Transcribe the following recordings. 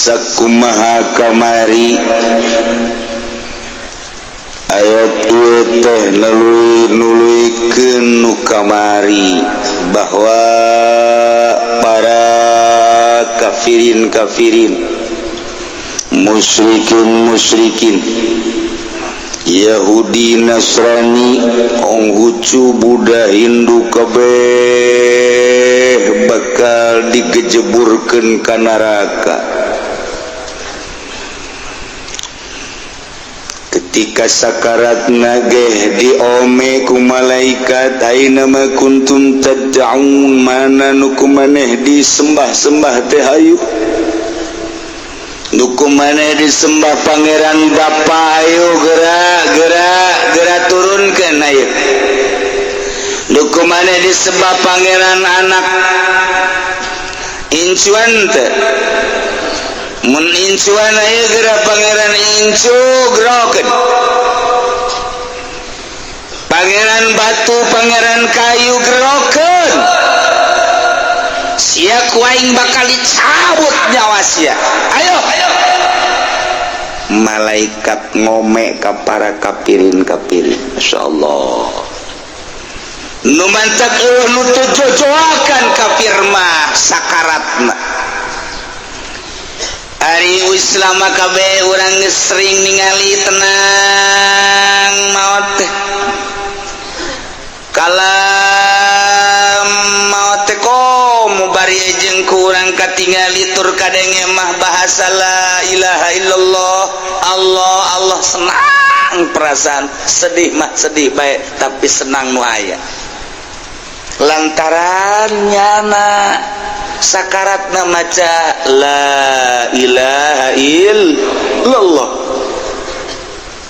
Sakumaha kamari, ayat ieu teh nului nuluykeun nu kamari bahwa para kafirin kafirin, musyrikin musyrikin, Yahudi, Nasrani, Konghucu, Buddha, Hindu, kabeh bakal digejeburkeun ka neraka. Ketika sakarat nageh diome ku malaikat, "Aina ma kuntum tad'un?" Mana nu ku maneh disembah-sembah teh? Hayu, nu ku maneh disembah pangeran Bapa, ayo gerak gerak gerak, turunkan ayo. Nu ku maneh disembah pangeran anak, incuan teh? Mun incuan, ayo gerak, pangeran incu gerokeun. Pangeran batu, pangeran kayu, gerokeun. Sia ku aing bakal dicabut nyawa sia, ayo. Malaikat ngome ka para kafirin kafirin. Masya Allah, nu mantak eueuh nu teu jojoakan kafir mah sakaratna. Ari Islam kabeh urang geus sering ningali tenang maot teh. Kalam maot teh komo bari jeung ku urang katingali tur kadenge mah bahasa la ilaha illallah, Allah Allah, senang perasaan. Sedih mah sedih baik, tapi senang nu aya lantaran nyana sakaratna maca la ilaha illallah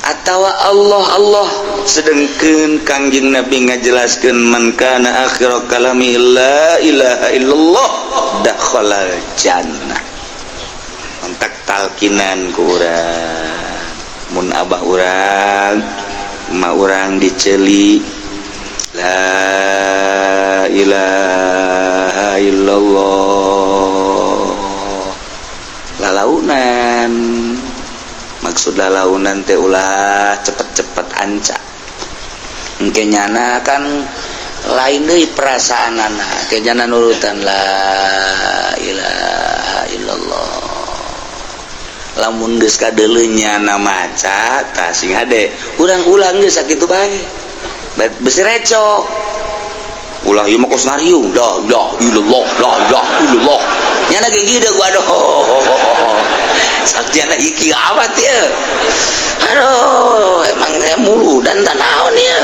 atau Allah Allah. Sedengkeun Kangjeng Nabi ngajelaskeun, "Man kana akhir kalami la ilaha illallah dakhalal jannah." Entak talkinan ku urang mun abah urang, ma urang diceli la ilaha illallah, lalaunan. Maksud lalaunan teh ulah cepet-cepet ancak. Engke nyana kan lain deui perasaan anak ke nyana nurutan la ilaha illallah. Lamun geus kadeuleu nyana maca tah, sing hade urang ulang geus sakitu bae, besi recok. Ulah ieu mah kos ngariung la ilaha illallah, la ilaha illallah, nyana ge gitu gua. Aduh, sakjana iki amat ya. Aduh, emang mulu dan tanaon ya.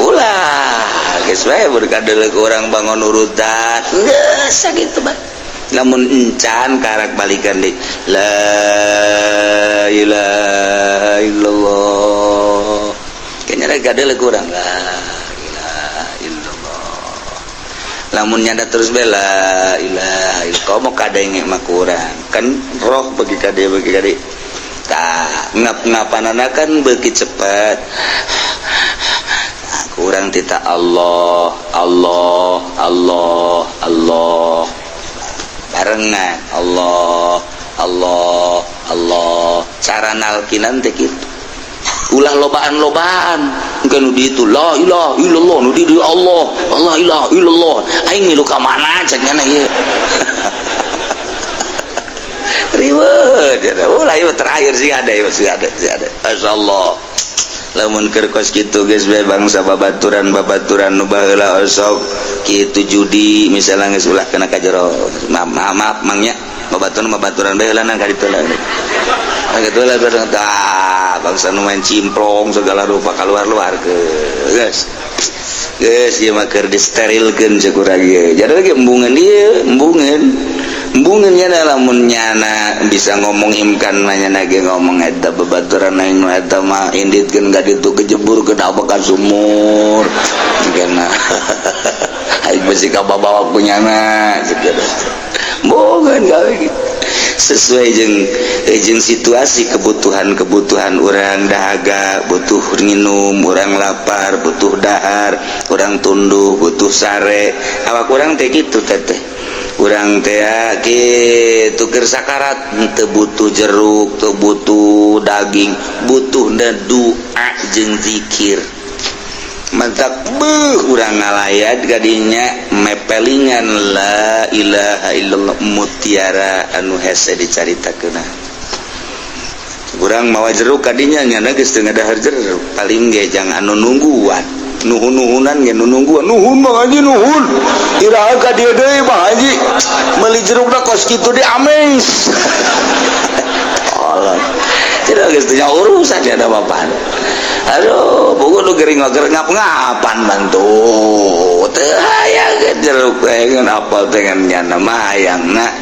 Ulah geus bae, berkadeuleu urang bangun urutan geus sakitu bae. Lamun encan, karak balikan deui la ilaha illallah. Kayaknya rek kurang la ilaha illallah. Lamun nyada terus bela ilaha illallah, mau kadenge mah kurang kan roh bagi kade bagi kade tak ngap ngapanana kan beki cepet. Nah, kurang tita Allah Allah Allah Allah barengan Allah Allah Allah. Cara nalkinan teh kitu, ulah lobaan-lobaan. Engke nu di itu la ilaha illallah, nu di dieu Allah Allah ilaha illallah, aing milu ka mana cek nyana ieu? Riweuh. Ulah ieu terakhir sih ada ieu, sih ada, sih ada. Masyaallah, lamun keur kos kitu geus bae bangsa babaturan babaturan nu baheula osok kitu judi misalnya, geus ulah kena ka jero. Maaf, maaf, maaf mangnya, babaturan babaturan baheula nang ka ditu lah, kitu lah bareng tah bangsa nu main cimplong segala rupa keluar-luar ke geus geus ieu mah keur disterilkeun cek urang ieu. Jadi lagi embungeun ieu, embungeun embungeun nyana. Lamun nyana bisa ngomong imkan mah, nyana ge ngomong eta babaturan aing nu eta mah inditkeun ka ditu, kejebur ke ka sumur kana aing besi kababawa ku nyana cek gitu. Embungeun gawe gitu sesuai jeung situasi kebutuhan-kebutuhan orang. Dahaga butuh minum, orang lapar butuh dahar, orang tunduh butuh sare. Awak orang teh gitu teteh. Urang teh kitu keur sakarat teu butuh jeruk, teu butuh daging, butuh doa jeung zikir. Mantak beuh urang ngalayat gadinya mepelingan la ilaha illallah, mutiara anu hese dicaritakeun. Urang mawa jeruk kadinya, nyana geus teu ngadahar jeruk, paling ge jang anu nungguan, nuhun-nuhunan ge nu nungguan. "Nuhun, Bang Haji, nuhun. Iraha ka dieu deui, Bang Haji? Meuli jerukna kos kitu di ames." Allah tidak geus teu urusan ya ada apaan. Aduh, buku nu gering ngap ngapan bantu teu hayang jeruk teh, apal teh nyana mah hayangna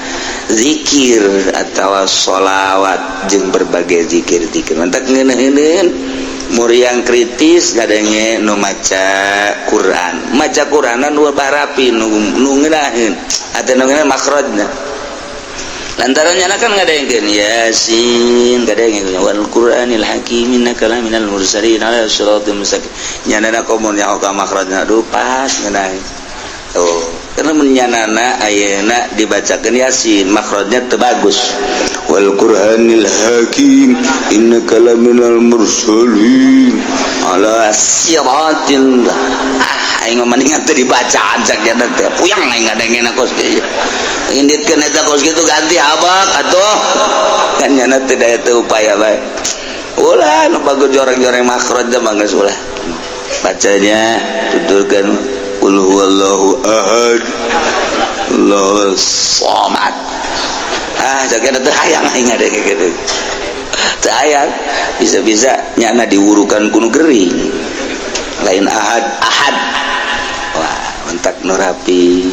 zikir atau sholawat jeung berbagai zikir-zikir. Mantak ngeunaheun muriang kritis kadenge nu maca Quran, maca Quranan nu barapi nu ngeunaheun atau nu ngeunaheun makhrajna, lantaran nyana kan ngadengkeun Yasin, ngadengkeun wal Qur'anil hakim innaka laminal mursalin ala siratal mustaqim, nyana komo nyaho ka makhrajna. Aduh, pas ngeunaheun. Oh, karena menyanana ayeuna dibacakeun Yasin makhrajnya teu bagus, wal Qur'anil hakim innaka laminal mursalin ala siratil, ah, aing mah mendingan teu dibaca cak jana teh, puyang aing ngadengkeun kos kieu. Inditkeun eta kos kitu, ganti habak atuh kan nyana teu daya teu upaya bae. Ulah nu bagus joreng-joreng makhraj mah geus ulah bacanya, tuturkan qul huwallahu ahad Allahu samad. Ah, jaga teu hayang aing ngadenge kitu, teu hayang. Bisa-bisa nyana diwurukan kuno gering, lain ahad ahad. Wah, mentak nu rapi.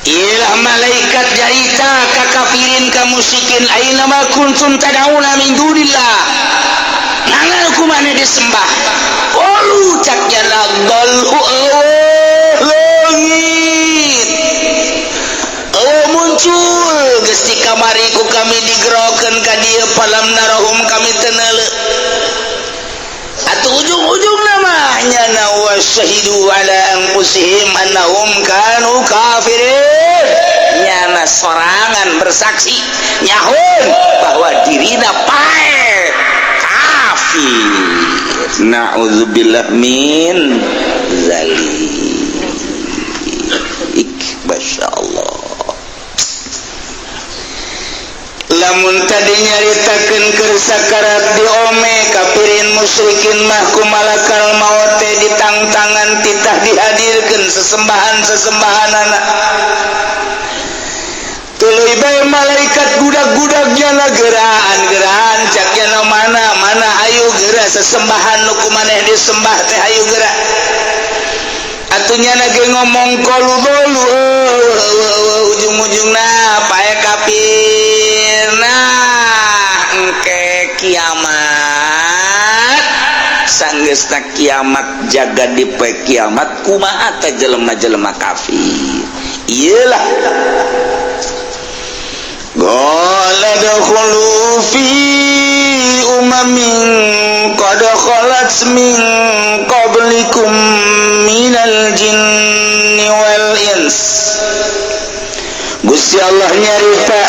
Ilah malaikat jarita ka kafirin, ka musyrikin, aina ma kuntum tad'una min dunillah, nana ku maneh disembah? Qalu, cak nyana, dallu, leungit, oh, muncul geus di kamari ku kami digerokeun ka dieu, falam narahum, kami teu neuleu atuh. Ujung-ujung namanya wa syahidu ala anfusihim annahum kanu kafirin, nyana sorangan bersaksi nyahun bahwa dirina pae kafir. Na'udzubillah min zalik. Masya Allah. Lamun tadi nyaritakeun keur sakarat diome kafirin musyrikin mah, ku malakal maut teh ditangtangan, titah dihadirkeun sesembahan-sesembahanana. Tuluy bae malaikat gudak-gudaknya na geraan-geraan, cak nya, "Mana, mana, ayo geura sesembahan nu ku maneh disembah teh, ayo geura atuh." Nya ge ngomong qalu dolu, ujung-ujungna pae kafir. Nah, engke kiamat, sanggeusna kiamat jaga di poe kiamat, kumaha teh jelema-jelema kafir? Iyalah, qala dakhulu fi umamin qad khalat min qablikum minal jinni wal ins. Gusti Allah nyarita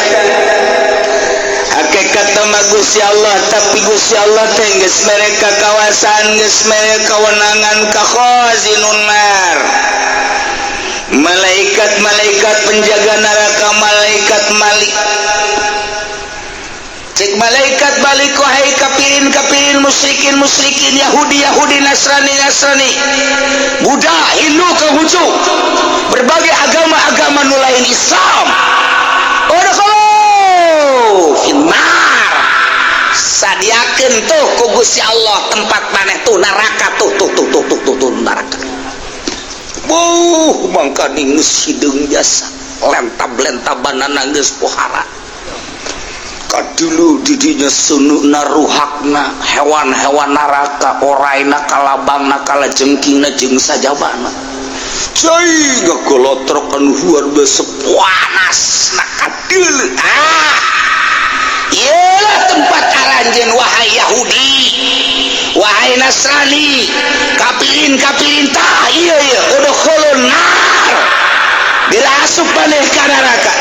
hakikat nama Gusti Allah, tapi Gusti Allah teh geus mere kakawasan, geus mere kewenangan ka khazinun nar, malaikat-malaikat penjaga neraka, malaikat Malik. Cek malaikat Malik, "Wahai kafirin kafirin, musyrikin musyrikin, Yahudi Yahudi, Nasrani Nasrani, Buddha, Hindu, Konghucu, berbagai agama-agama nu lain Islam, udkhulu finnar." Sadiakeun tuh ku Gusti Allah tempat maneh tuh neraka, tuh tuh tuh tuh tuh tuh, tuh neraka. Buh, mangkaning geus hideung jasa lentab-lentabanana geus pohara dulu didinya, sununa, ruhakna, hewan-hewan neraka, oraina, kalabangna, kalajengkingna, jeung sajabana. Cai gagolotrok anu luar biasa panas na kadeul. Ah, iyalah tempat aranjeun, wahai Yahudi, wahai Nasrani, kafirin kafirin, tah iya iya, udkhulun nar. Geura asup maneh ka neraka.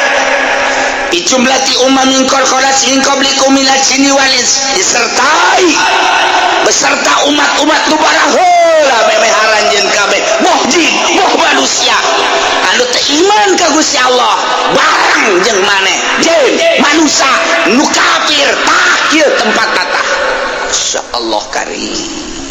Fi jumlati umamin qad khalat min qablikum minal jinni wal ins, disertai beserta umat-umat nu baraheula memeh aranjeun kabeh, boh jin boh manusia anu teu iman ka Gusti Allah bareng jeung maneh, jin manusia nu kafir. Tah, kieu tempat tata. Allah karim.